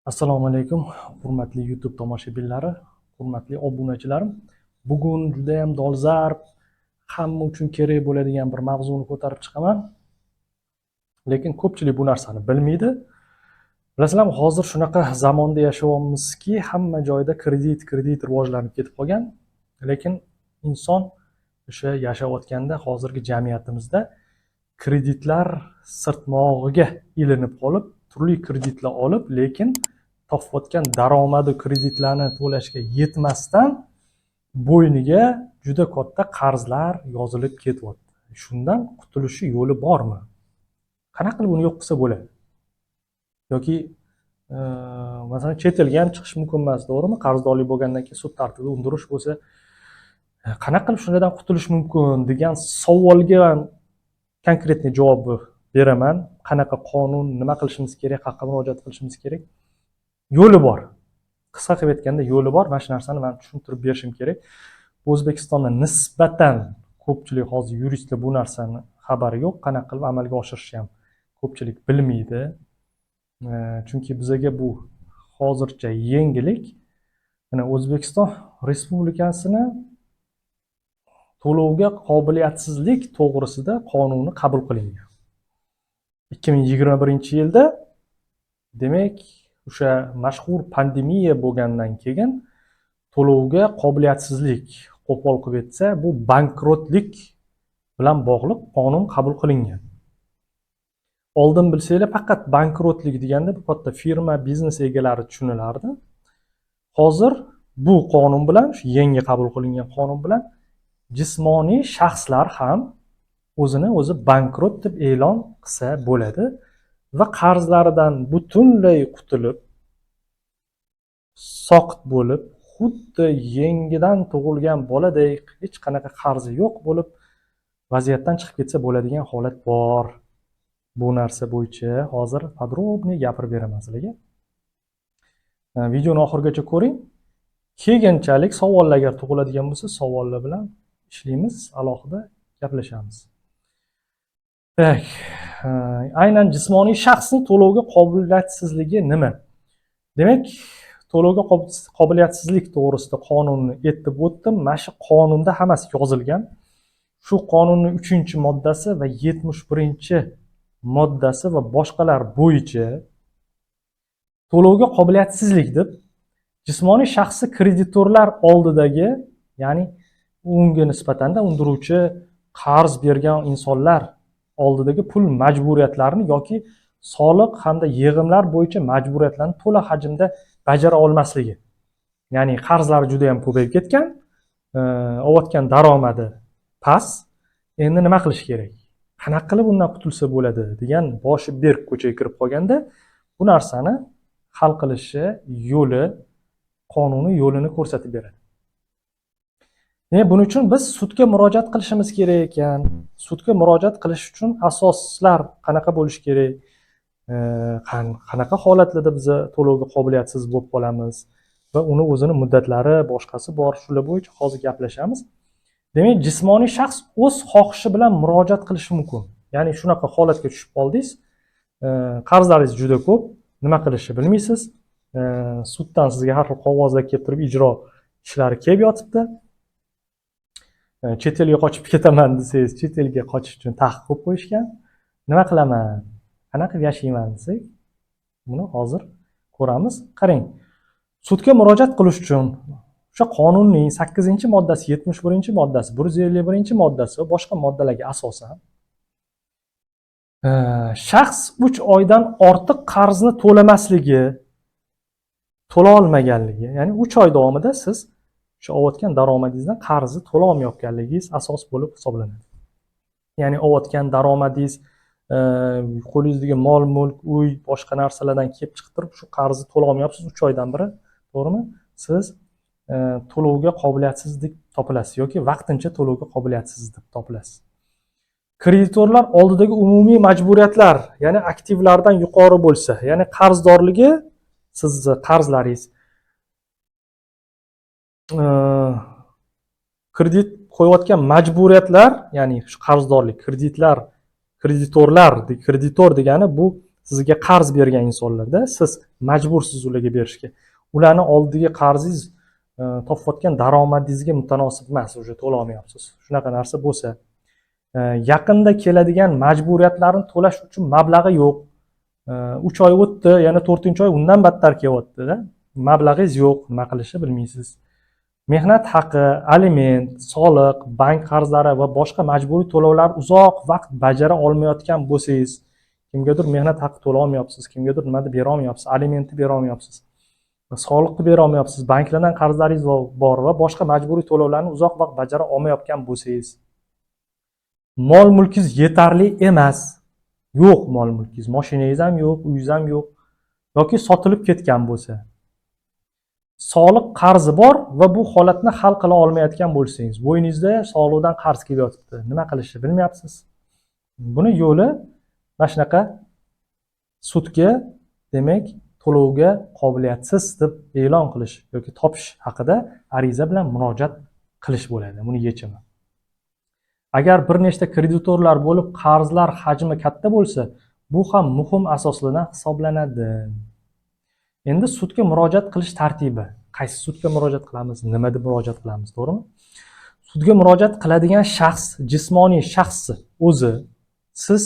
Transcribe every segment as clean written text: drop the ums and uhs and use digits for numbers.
Assalomu alaykum, hurmatli YouTube tomoshabinlari, hurmatli obunachilarim. Bugun judayam dolzarb, hamma uchun kerak bo'ladigan bir mavzuni ko'tarib chiqaman. Lekin ko'pchilik bu narsani bilmaydi. Bilasizlarmi, hozir shunaqa zamonda yashayapmizki, hamma joyda kredit, kredit rivojlanib ketib qolgan. Lekin inson o'sha yashayotganda hozirgi jamiyatimizda kreditlar sirtmog'iga ilinib qolib, turli kreditlar olib, lekin topayotgan daromadi kreditlarni to'lashga yetmasdan bo'yniga juda katta qarzlar yozilib ketyapti. Shundan qutulishi yo'li bormi? Qanaqa qilib uni yo'q qilsa bo'ladi? Yoki masalan, chet elga ham chiqish mumkin emas, to'g'rimi? Qarzdorlik bo'lgandan keyin sud tartibida undirish bo'lsa, qanaqa qilib shundan qutulish mumkin degan savolga ham конкретный javobni beraman. Qanaqa qonun, nima qilishimiz kerak, qayerga murojaat qilishimiz kerak? Yo'li bor. Qisqa qilib aytganda, yo'li bor. Mana shu narsani man tushuntirib berishim kerak. O'zbekistonda nisbatan ko'pchilik hozir yuristlar bu narsani xabari yo'q, qanaqa qilib amalga oshirishni ham ko'pchilik bilmaydi. Chunki bizaga bu hozircha yengillik. Mana, O'zbekiston Respublikasini to'lovga qobiliyatsizlik to'g'risida qonuni qabul qilingan 2021-yilda. Demak, o'sha mashhur pandemiya bo'lgandan keyin to'lovga qobiliyatsizlik, qo'pol qilib aytsa, bu bankrotlik bilan bog'liq qonun qabul qilingan. Oldin, bilsanglar, faqat bankrotlik deganda bu katta firma, biznes egalari tushunilardi. Hozir bu qonun bilan, shu yangi qabul qilingan qonun bilan jismoniy shaxslar ham o'zini o'zi bankrot deb e'lon qilsa bo'ladi va qarzlaridan butunlay qutulib, soqit bo'lib, xuddi yangidan tug'ilgan boladek hech qanaqa qarzi yo'q bo'lib, vaziyatdan chiqib ketsa bo'ladigan holat bor. Bu narsa bo'yicha hozir подробный gapirib beraman sizlarga. Videoni oxirigacha ko'ring. Keyinchalik savollar agar tug'iladigan bo'lsa, savollar bilan ishlaymiz, alohida gaplashamiz. Так, aynan jismoniy shaxsning to'lovga qobiliyatsizligi nima? Demak, to'lovga qobiliyatsizlik to'g'risida qonunni aytib o'tdim. Mana shu qonunda hammasi yozilgan. Shu qonunning 3-moddasi va 71-moddasi va boshqalar bo'yicha to'lovga qobiliyatsizlik deb jismoniy shaxsni kreditorlar oldidagi, ya'ni unga nisbatanda undiruvchi, qarz bergan insonlar oldidagi pul majburiyatlarini yoki soliq hamda yig'imlar bo'yicha majburiyatlarni to'la hajmda bajara olmasligi. Ya'ni qarzlari juda yam ko'payib ketgan, olayotgan daromadi past, endi nima qilish kerak, qanaqa qilib undan qutulsa bo'ladi degan boshi berk ko'chaga kirib qolganda, bu narsani hal qilishi yo'li, qonuniy yo'lini ko'rsatib beradi. Demak, buning uchun biz sudga murojaat qilishimiz kerak ekan. Sudga murojaat qilish uchun asoslar qanaqa bo'lishi kerak, qanaqa holatlarda biza to'lovga qobiliyatsiz bo'lib qolamiz va uni o'zini muddatlari, boshqasi bor. Shular bo'yicha hozir gaplashamiz. Demak, jismoniy shaxs o'z xohishi bilan murojaat qilishi mumkin. Ya'ni shunaqa holatga tushib qoldingiz, qarzlaringiz juda ko'p, nima qilishni bilmaysiz, suddan sizga har xil qog'ozlar kelib turib, ijro ishlari kelib yotibdi. Chet elga qochib ketaman desangiz, chet elga qochish uchun taqiq qo'yib qo'yishgan. Nima qilaman, qanaqa qilib yashayman desak, buni hozir ko'ramiz. Qarang, sudga murojaat qilish uchun o'sha qonunning 8-moddasi, 71-moddasi, 151-moddasi va boshqa moddalarga asosan shaxs 3 oydan ortiq qarzni to'lamasligi, to'la olmaganligi, ya'ni 3 oy davomida siz o'sha olayotgan daromadingizdan qarzni to'la olmayotganligingiz asos bo'lib hisoblanadi. Ya'ni olayotgan daromadingiz, qo'lingizdagi mol mulk, uy, boshqa narsalardan kelib chiqib turib, shu qarzni to'la olmayapsiz 3 oydan beri, to'g'rimi? Siz to'lovga qobiliyatsiz deb topilasiz yoki vaqtincha to'lovga qobiliyatsiz deb topilasiz. Kreditorlar oldidagi umumiy majburiyatlar, ya'ni aktivlardan yuqori bo'lsa, ya'ni qarzdorligi, sizni qarzlaringiz, kredit qo'yayotgan majburiyatlar, ya'ni shu qarzdorlik, kreditlar, kreditorlar, kreditor degani bu Sizga qarz bergan insonlarda, siz majbursiz ularga berishga. Ularni oldiga qarzingiz topayotgan daromadingizga mutanosib emas, уже to'lolmayapsiz. Shunaqa narsa bo'lsa, yaqinda keladigan majburiyatlarni to'lash uchun mablag'i yo'q. 3 oy o'tdi, yana to'rtinchi oy undan battar kelyaptida, mablag'ingiz yo'q, nima qilishni bilmaysiz. Mehnat haqi, aliment, soliq, bank qarzlari va boshqa majburiy to'lovlar uzoq vaqt bajara olmayotgan bo'lsangiz, kimgadir mehnat haqi to'lolmayapsiz, kimgadir nimadir berolmayapsiz, alimentni berolmayapsiz, soliqni berolmayapsiz, banklardan qarzlaringiz bor va boshqa majburiy to'lovlarni uzoq vaqt bajara olmayotgan bo'lsangiz, mol mulkingiz yetarli emas, yo'q mol mulkingiz, moshinangiz ham yo'q, uyingiz ham yo'q yoki sotilib ketgan bo'lsa, soliq qarzi bor va bu holatni hal qila olmayotgan bo'lsangiz, bo'yningizda soliqdan qarz kelib yotibdi, nima qilishni bilmayapsiz. Buni yo'li mana shunaqa sudga, demak, to'lovga qobiliyatsiz deb e'lon qilish yoki topish haqida ariza bilan murojaat qilish bo'ladi buni yechimi. Agar bir nechta kreditorlar bo'lib, qarzlar hajmi katta bo'lsa, bu ham muhim asoslardan hisoblanadi. Endi sudga murojaat qilish tartibi: qaysi sudga murojaat qilamiz, nima deb murojaat qilamiz, to'g'rimi? Sudga murojaat qiladigan shaxs jismoniy shaxsni o'zi, siz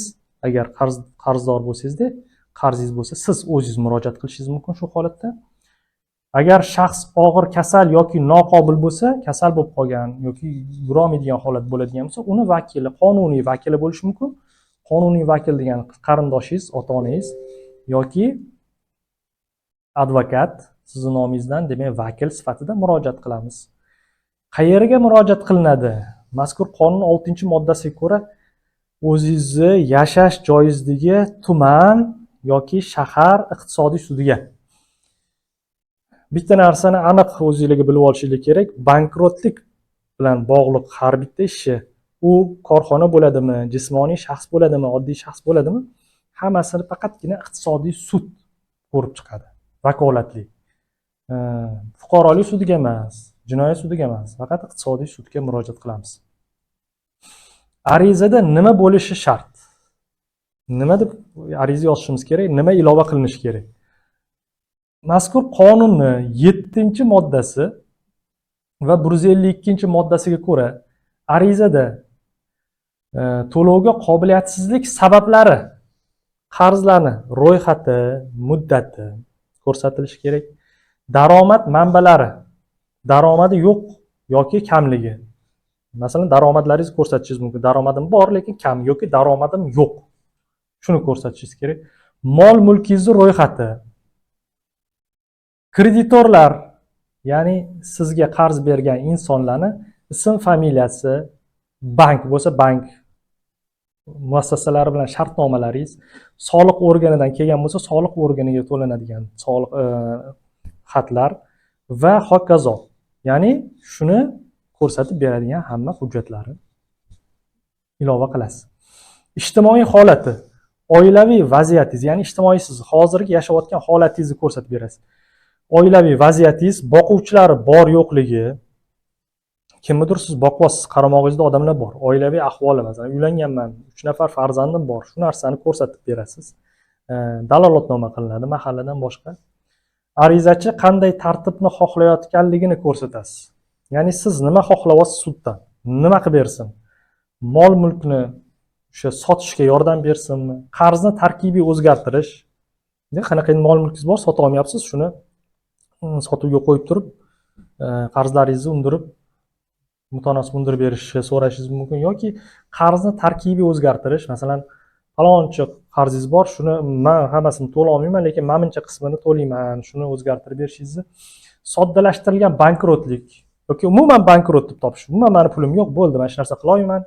agar qarzdor bo'lsangizda, qarzingiz bo'lsa, siz o'zingiz murojaat qilishingiz mumkin shu holatda. Agar shaxs og'ir kasal yoki noqobil bo'lsa, kasal bo'lib qolgan yoki yurolmaydigan holat bo'ladigan bo'lsa, uni vakili, qonuniy vakili bo'lishi mumkin. Qonuniy vakil degani qarindoshingiz, ota onangiz yoki advokat sizni nomingizdan, demak, vakil sifatida murojaat qilamiz. Qayerga murojaat qilinadi? Mazkur qonun oltinchi moddasiga ko'ra, o'zingizni yashash joyingizdagi tuman yoki shahar iqtisodiy sudiga. Bitta narsani aniq o'zinglarga bilib olishinglar kerak: bankrotlik bilan bog'liq har bitta ishi, u korxona bo'ladimi, jismoniy shaxs bo'ladimi, oddiy shaxs bo'ladimi, hammasini faqatgina iqtisodiy sud ko'rib chiqadi, vakolatli. Fuqarolik sudiga emas, jinoyat sudiga emas, faqat iqtisodiy sudga murojaat qilamiz. Arizada nima bo'lishi shart? Nima deb ariza yozishimiz kerak, nima ilova qilinishi kerak? Mazkur qonunni yettinchi moddasi va 152-moddasiga ko'ra, arizada to'lovga qobiliyatsizlik sabablari, qarzlarni ro'yxati, muddati ko'rsatilishi kerak, daromad manbalari, daromadi yo'q yoki kamligi, masalan, daromadlaringizni ko'rsatishingiz mumkin: daromadim bor, lekin kam yoki daromadim yo'q, shuni ko'rsatishingiz kerak, mol mulkingizni ro'yxati, kreditorlar, ya'ni sizga qarz bergan insonlarni ism familiyasi, bank bo'lsa, bank muassasalari bilan shartnomalaringiz, soliq organidan kelgan bo'lsa, soliq organiga to'lanadigan soliq xatlar va hokazo, ya'ni shuni ko'rsatib beradigan hamma hujjatlari ilova qilasiz. Ijtimoiy holati, oilaviy vaziyatingiz, ya'ni ijtimoiy siz hozirgi yashayotgan holatingizni ko'rsatib berasiz, oilaviy vaziyatingiz, boquvchilari bor yo'qligi, kimnidir siz boqyapsiz, qaramog'ingizda odamlar bor, oilaviy ahvoli, masalan, uylanganman, uch nafar farzandim bor, shu narsani ko'rsatib berasiz. Dalolatnoma qilinadi mahalladan boshqa. Arizachi qanday tartibni xohlayotganligini ko'rsatasiz, ya'ni siz nima xohlayapsiz suddan, nima qilib bersin: mol mulkni o'sha sotishga yordam bersinmi, qarzni tarkibiy o'zgartirish, qanaqa mol mulkingiz bor, sota olmayapsiz, shuni sotuvga qo'yib turib, qarzlaringizni undirib, mutanosib undirib berishni so'rashingiz mumkin yoki qarzni tarkibiy o'zgartirish, masalan, faloncha qarzingiz bor, shuni man hammasini to'la olmayman, lekin mana buncha qismini to'layman, shuni o'zgartirib berishingizni, soddalashtirilgan bankrotlik yoki umuman bankrot deb topish, umuman mani pulim yo'q, bo'ldi, mana shu narsa qilolmayman,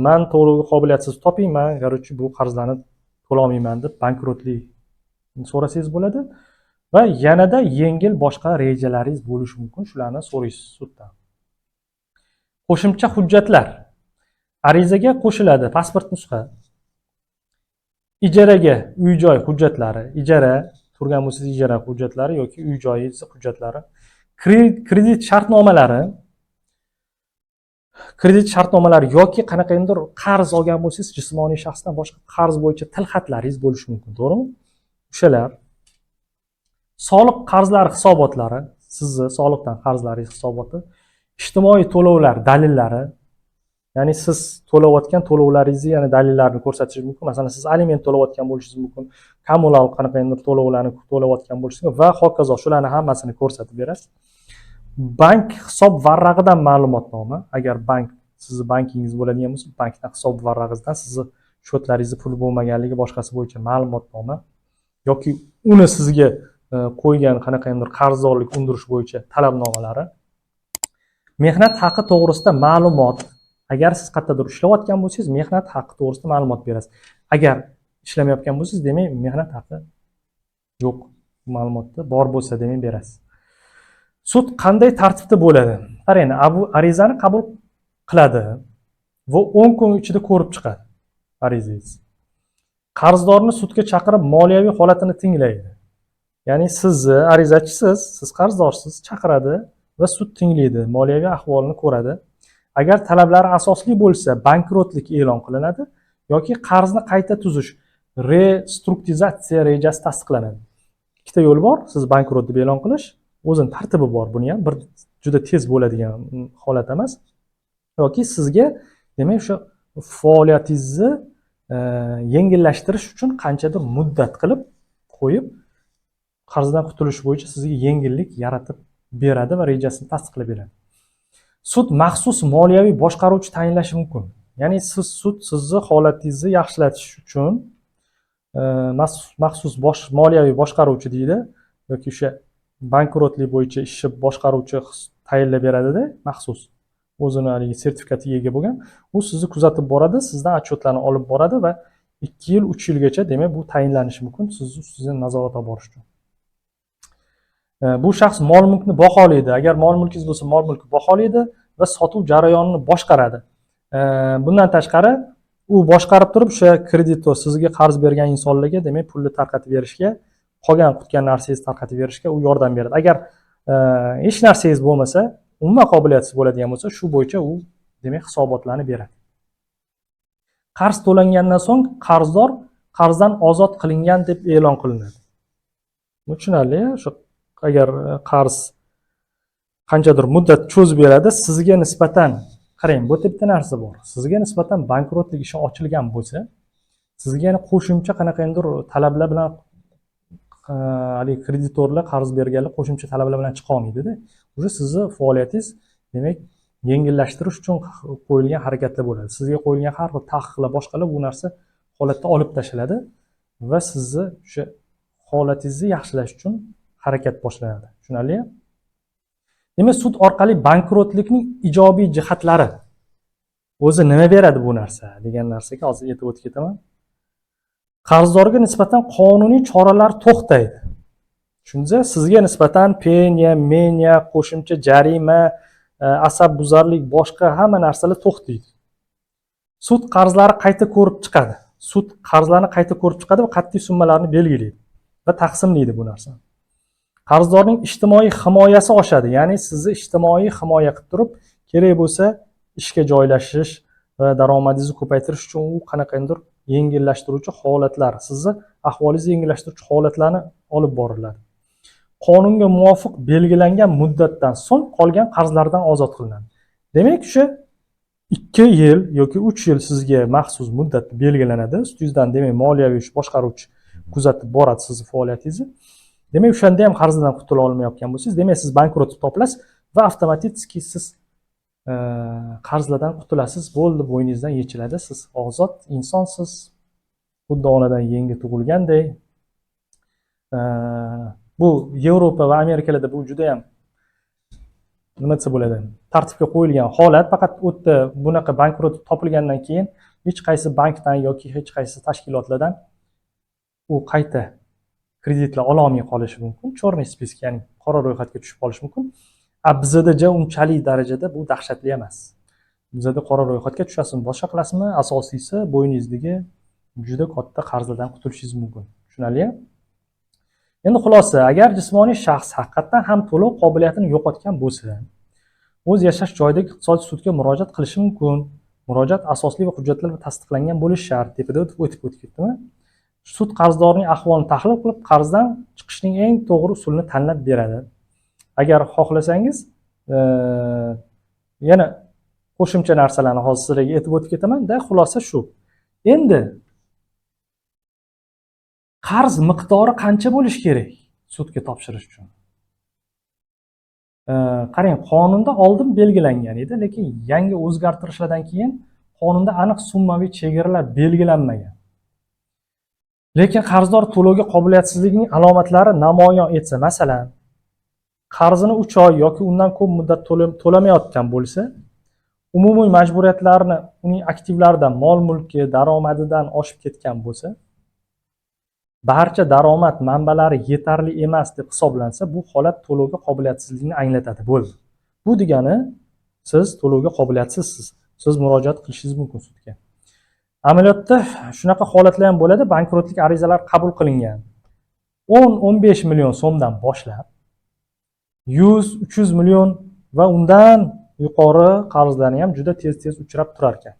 man to'lovga qobiliyatsiz toping, man, короче, bu qarzlarni to'lolmayman deb bankrotlik so'rasangiz bo'ladi va yanada yengil boshqa rejalaringiz bo'lishi mumkin, shularni so'raysiz suddan. Qo'shimcha hujjatlar arizaga qo'shiladi: pasport nusxa, ijaraga uy joy hujjatlari, ijara turgan bo'lsangiz, ijara hujjatlari yoki uy joyingiz hujjatlari, kredit shartnomalari. Kredit shartnomalari yoki qanaqangidir qarz olgan bo'lsangiz jismoniy shaxsdan, boshqa qarz bo'yicha tilxatlaringiz bo'lishi mumkin, to'g'rimi? O'shalar. Soliq qarzlari hisobotlari, sizni soliqdan qarzlaringiz hisoboti, ijtimoiy to'lovlar dalillari, ya'ni siz to'layotgan to'lovlaringizni yana dalillarini ko'rsatishingiz mumkin. Masalan, siz aliment to'layotgan bo'lishingiz mumkin, kommunal qanaqangidir to'lovlarni to'layotgan bo'lishingiz mumkin va hokazo. Shularni hammasini ko'rsatib berasiz. Bank hisob varrag'idan ma'lumotnoma, agar bank, sizni bankingiz bo'ladigan bo'lsa, bankdan hisob varrag'ingizdan sizni счёт laringizda pul bo'lmaganligi, boshqasi bo'yicha ma'lumotnoma yoki uni sizga qo'ygan qanaqangidir qarzdorlik undirish bo'yicha talabnomalari. Mehnat haqi to'g'risida ma'lumot, agar siz qayerdadir ishlayotgan bo'lsangiz, mehnat haqi to'g'risida ma'lumot berasiz. Agar ishlamayotgan bo'lsangiz, demak, mehnat haqi yo'q, bu ma'lumotni bor bo'lsa, demak, berasiz. Sud qanday tartibda bo'ladi? Qarang, bu arizani qabul qiladi va 10 kun ichida ko'rib chiqadi arizangizni. Qarzdorni sudga chaqirib, moliyaviy holatini tinglaydi. Ya'ni sizni, arizachisiz, siz qarzdorsiz, chaqiradi va sud tinglaydi, moliyaviy ahvolini ko'radi. Agar talablari asosli bo'lsa, bankrotlik e'lon qilinadi yoki qarzni qayta tuzish, restrukturizatsiya rejasi tasdiqlanadi. Ikkita yo'l bor: siz bankrot deb e'lon qilish, o'zini tartibi bor buni ham, bir juda tez bo'ladigan holat emas, yoki sizga, demak, o'sha faoliyatingizni yengillashtirish uchun qanchadir muddat qilib qo'yib, qarzdan qutulish bo'yicha sizga yengillik yaratib beradi va rejasini tasdiqlab beradi. Sud maxsus moliyaviy boshqaruvchi tayinlashi mumkin. Ya'ni siz, sud sizni holatingizni yaxshilatish uchun maxsus bosh moliyaviy boshqaruvchi deydi yoki o'sha bankrotlik bo'yicha ishni boshqaruvchi tayinlab beradida, maxsus o'zini haligi sertifikatiga ega bo'lgan. U sizni kuzatib boradi, sizdan отчет larni olib boradi va 2 yil, 3 yilgacha, demak, bu tayinlanishi mumkin sizni ustingizdan nazorat olib borish uchun. Bu shaxs mol mulkni baholaydi, agar mol mulkingiz bo'lsa, mol mulkni baholaydi va sotuv jarayonini boshqaradi. Bundan tashqari, u boshqarib turib, o'sha kreditor, sizga qarz bergan insonlarga, demak, pulni tarqatib berishga, qolgan qutgan narsangizni tarqatib berishga u yordam beradi. Agar hech narsangiz bo'lmasa, umuman qobiliyatsiz bo'ladigan bo'lsa, shu bo'yicha u, demak, hisobotlarni beradi. Qarz to'langandan so'ng qarzdor qarzdan ozod qilingan deb e'lon qilinadi. Bu tushunarli. O'sha agar qarz qanchadir muddat cho'zib beradi sizga nisbatan. Qarang, bu yerda bitta narsa bor: sizga nisbatan bankrotlik ishi ochilgan bo'lsa, sizga yana qo'shimcha qanaqangidir talablar bilan haligi kreditorlar, qarz berganlar qo'shimcha talablar bilan chiqa olmaydida. Уже sizni faoliyatingiz, demak, yengillashtirish uchun qo'yilgan harakatlar bo'ladi. Sizga qo'yilgan har xil taqiqlar, boshqalar, bu narsa holatda olib tashlanadi va sizni o'sha holatingizni yaxshilash uchun harakat boshlanadi. Tushunarli? Demak, sud orqali bankrotlikning ijobiy jihatlari, o'zi nima beradi bu narsa degan narsaga hozir aytib o'tib ketaman. Qarzdorga nisbatan qonuniy choralar to'xtaydi. Tushundingiz? Sizga nisbatan penya, menya, qo'shimcha jarima, asabbuzarlik, boshqa hamma narsalar to'xtaydi. Sud qarzlari qayta ko'rib chiqadi. Sud qarzlarni qayta ko'rib chiqadi va qat'iy summalarni belgilaydi va taqsimlaydi bu narsani. Qarzdorning ijtimoiy himoyasi oshadi. Ya'ni sizni ijtimoiy himoya qilib turib, kerak bo'lsa, ishga joylashish va daromadingizni ko'paytirish uchun u qanaqangidir yengillashtiruvchi holatlar, sizni ahvolingizni yengillashtiruvchi holatlarni olib boriladi. Qonunga muvofiq belgilangan muddatdan so'ng qolgan qarzlardan ozod qilinadi. Demak, o'sha 2 yil yoki 3 yil sizga maxsus muddat belgilanadi ustingizdan. Demak, moliyaviy boshqaruvchi kuzatib boradi sizni faoliyatingizni. Demak, o'shanda ham qarzdan qutula olmayotgan bo'lsangiz, demak, siz bankrot deb topilasiz va avtomatik siz qarzlardan qutulasiz. Bo'ldi, bo'yningizdan yechiladi, siz ozod insonsiz, xuddi onadan yangi tug'ilganday. Bu Yevropa va Amerikalarda bu judayam, nima desa bo'ladi, tartibga qo'yilgan holat. Faqat u yerda bunaqa bankrot topilgandan keyin hech qaysi bankdan yoki hech qaysi tashkilotlardan u qayta kreditlar ololmay qolishi mumkin, черный список, ya'ni qora ro'yxatga tushib qolishi mumkin. A bizada ja unchalik darajada bu dahshatli emas. Bizada qora ro'yxatga tushasizmi, boshqa qilasizmi, asosiysi bo'yningizdagi juda katta qarzlardan qutulishingiz mumkin. Tushunarli? Endi xulosa: agar jismoniy shaxs haqiqatdan ham to'lov qobiliyatini yo'qotgan bo'lsa, O'z yashash joyidagi iqtisodiy sudga murojaat qilishi mumkin. Murojaat asosli va hujjatlar bilan tasdiqlangan bo'lishi shart. Tepada o'tib ketdimi? Sud qarzdorning ahvolini tahlil qilib, qarzdan chiqishning eng to'g'ri usulini tanlab beradi. Agar xohlasangiz, yana qo'shimcha narsalarni hozir sizlarga aytib o'tib ketaman-da, xulosa shu. Endi qarz miqdori qancha bo'lishi kerak sudga topshirish uchun? Qarang, qonunda oldin belgilangan edi, lekin yangi o'zgartirishlardan keyin qonunda aniq summaviy chegaralar belgilanmagan. Lekin qarzdor to'lovga qobiliyatsizligining alomatlari namoyon etsa, masalan, qarzini 3 oy yoki undan ko'p muddat to'lamayotgan bo'lsa, umumiy majburiyatlarni uning aktivlaridan, mol-mulki, daromadidan oshib ketgan bo'lsa, barcha daromad manbalari yetarli emas deb hisoblansa, bu holat to'lovga qobiliyatsizlikni anglatadi. Bo'ldi. Bu degani siz to'lovga qobiliyatsizsiz. Siz murojaat qilishingiz mumkin sudga. Amaliyotda shunaqa holatlar ham bo'ladi, bankrotlik arizalari qabul qilingan. 10-15 million so'mdan boshlab 100, 300 million va undan yuqori qarzlarni ham juda tez-tez uchrab turar ekan.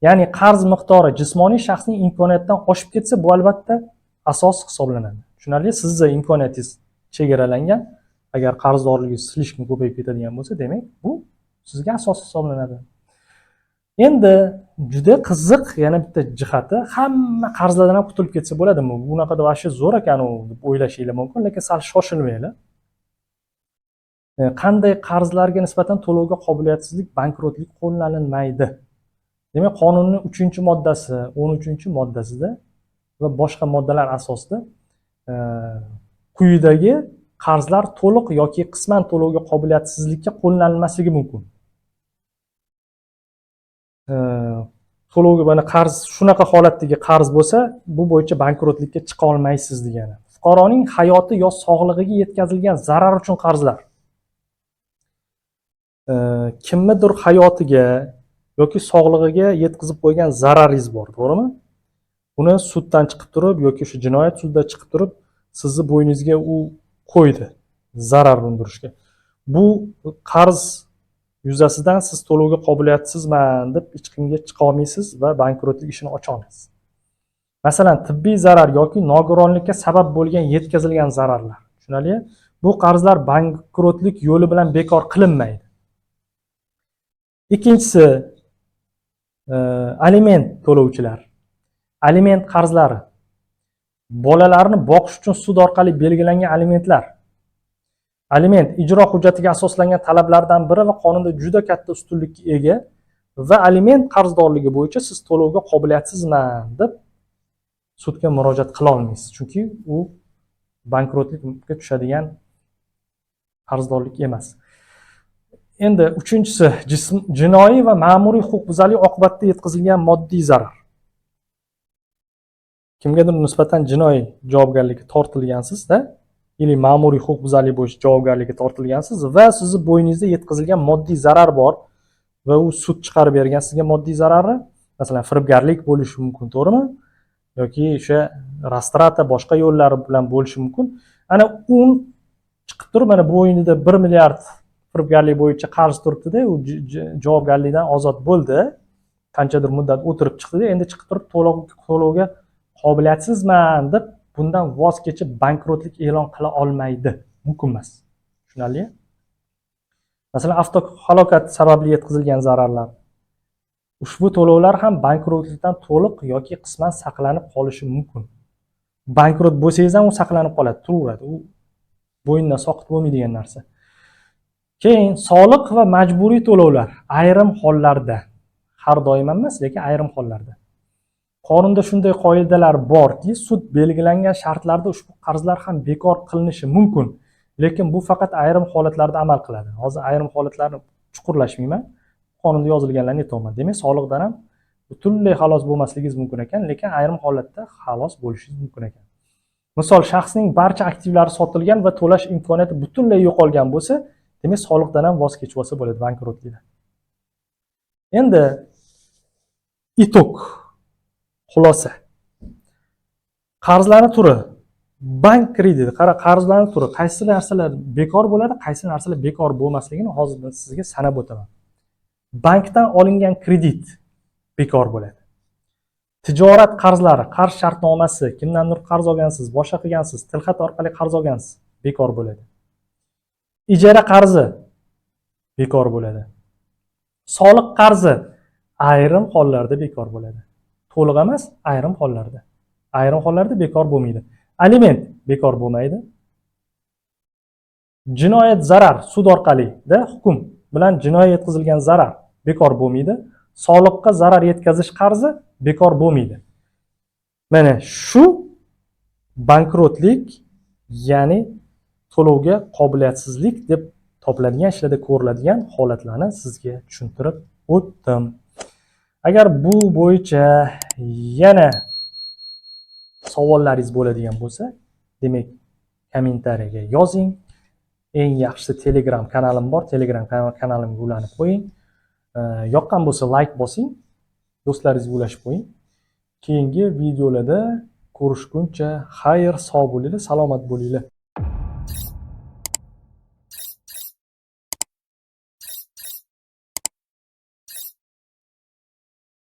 Ya'ni qarz miqdori jismoniy shaxsning imkoniyatidan oshib ketsa, bu albatta asos hisoblanadi. Tushunarli? Sizni imkoniyatingiz chegaralangan. Agar qarzdorligingiz слишком ko'payib ketadigan bo'lsa, demak, bu sizga asos hisoblanadi. Endi juda qiziq yana bitta jihati, hamma qarzlardan ham qutulib ketsa bo'ladimi? Bunaqada вообще zo'r ekan u deb o'ylashinglar mumkin, lekin sal shoshilmanglar. Qanday qarzlarga nisbatan to'lovga qobiliyatsizlik, bankrotlik qo'llanilmaydi? Demak, qonunning 3-moddasi, 13-moddasida va boshqa moddalar asosida quyidagi qarzlar to'liq yoki qisman to'lovga qobiliyatsizlikka qo'llanilmasligi mumkin. To'lovga mana qarz shunaqa holatdagi qarz bo'lsa, bu bo'yicha bankrotlikka chiqa olmaysiz degani. Fuqaroning hayoti yo sog'lig'iga yetkazilgan zarar uchun qarzlar. Kimnidir hayotiga yoki sog'lig'iga yetkazib qo'ygan zararingiz bor, to'g'rimi? Uni suddan chiqib turib yoki o'sha jinoyat sudida chiqib turib sizni bo'yningizga u qo'ydi zarar undirishga. Bu qarz yuzasidan siz to'lovga qobiliyatsizman deb hech kimga chiqa olmaysiz va bankrotlik ishini ocha olmaysiz. Masalan, tibbiy zarar yoki nogironlikka sabab bo'lgan yetkazilgan zararlar. Tushunarli? Bu qarzlar bankrotlik yo'li bilan bekor qilinmaydi. Ikkinchisi, aliment to'lovchilar. Aliment qarzlari. Bolalarni boqish uchun sud orqali belgilangan alimentlar. Aliment ijro hujjatiga asoslangan talablardan biri va qonunda juda katta ustunlikka ega va aliment qarzdorligi bo'yicha siz to'lovga qobiliyatsizman deb sudga murojaat qila olmaysiz, chunki u bankrotlikka tushadigan qarzdorlik emas. Endi uchinchisi, jinoiy va ma'muriy huquqbuzarlik oqibatida yetkazilgan moddiy zarar. Kimgadir nisbatan jinoiy javobgarlikka tortilgansizda или ma'muriy huquqbuzarlik bo'yicha javobgarlikka tortilgansiz va sizni bo'yningizda yetkazilgan moddiy zarar bor va u sud chiqarib bergan sizga moddiy zararni, masalan, firibgarlik bo'lishi mumkin, to'g'rimi? Yoki o'sha растрата, boshqa yo'llari bilan bo'lishi mumkin. Ana u chiqib turib, mana bo'ynida 1 milliard firibgarlik bo'yicha qarz turibdida, u javobgarlikdan ozod bo'ldi, qanchadir muddat o'tirib chiqdida, endi chiqib turib to'lovga qobiliyatsizman deb bundan voz kechib bankrotlik e'lon qila olmaydi, mumkin emas. Tushunarli? Masalan, avtohalokat sababli yetkazilgan zararlar. Ushbu to'lovlar ham bankrotlikdan to'liq yoki qisman saqlanib qolishi mumkin. Bankrot bo'lsangiz ham u saqlanib qoladi, turaveradi. U bo'yindan soqit bo'lmaydigan narsa. Keyin soliq va majburiy to'lovlar ayrim hollarda, har doim emas, lekin ayrim hollarda. Qonunda shunday qoidalar borki, sud belgilangan shartlarda ushbu qarzlar ham bekor qilinishi mumkin. Lekin bu faqat ayrim holatlarda amal qiladi. Hozir ayrim holatlarni chuqurlashmayman. Qonunda yozilganlarni aytyapman. Demak, soliqdan ham butunlay xalos bo'lmasligingiz mumkin ekan, lekin ayrim holatda xalos bo'lishingiz mumkin ekan. Misol, shaxsning barcha aktivlari sotilgan va to'lash imkoniyati butunlay yo'qolgan bo'lsa, demak, soliqdan ham voz kechib olsa bo'ladi bankrotlikda. Endi итог, xulosa. Qarzlarni turi Bank krediti, qara, qarzlarni turi, qaysi narsalar bekor bo'ladi, qaysi narsalar bekor bo'lmasligini hozir sizga sanab o'taman. Bankdan olingan kredit bekor bo'ladi. Tijorat qarzlari, qarz shartnomasi, kimdandir qarz olgansiz, boshqa qilgansiz, tilxat orqali qarz olgansiz, bekor bo'ladi. Ijara qarzi bekor bo'ladi. Soliq qarzi ayrim hollarda bekor bo'ladi. To'liq emas, ayrim hollarda. Ayrim hollarda bekor bo'lmaydi. Aliment bekor bo'lmaydi. Jinoyat zarar sud orqali-da hukm bilan jinoiy yetkazilgan zarar bekor bo'lmaydi. Soliqqa zarar yetkazish qarzi bekor bo'lmaydi. Mana shu bankrotlik, ya'ni to'lovga qobiliyatsizlik deb topiladigan ishlarda ko'riladigan holatlarni sizga tushuntirib o'tdim. Agar bu bo'yicha yana savollaringiz bo'ladigan bo'lsa, demak, kommentariyaga yozing. Eng yaxshisi, Telegram kanalim bor, Telegram kanalimga ulanib qo'ying. Yoqqan bo'lsa, layk bosing, do'stlaringizga ulashib qo'ying. Keyingi videolarda ko'rishguncha xayr, sog' bo'linglar, salomat bo'linglar.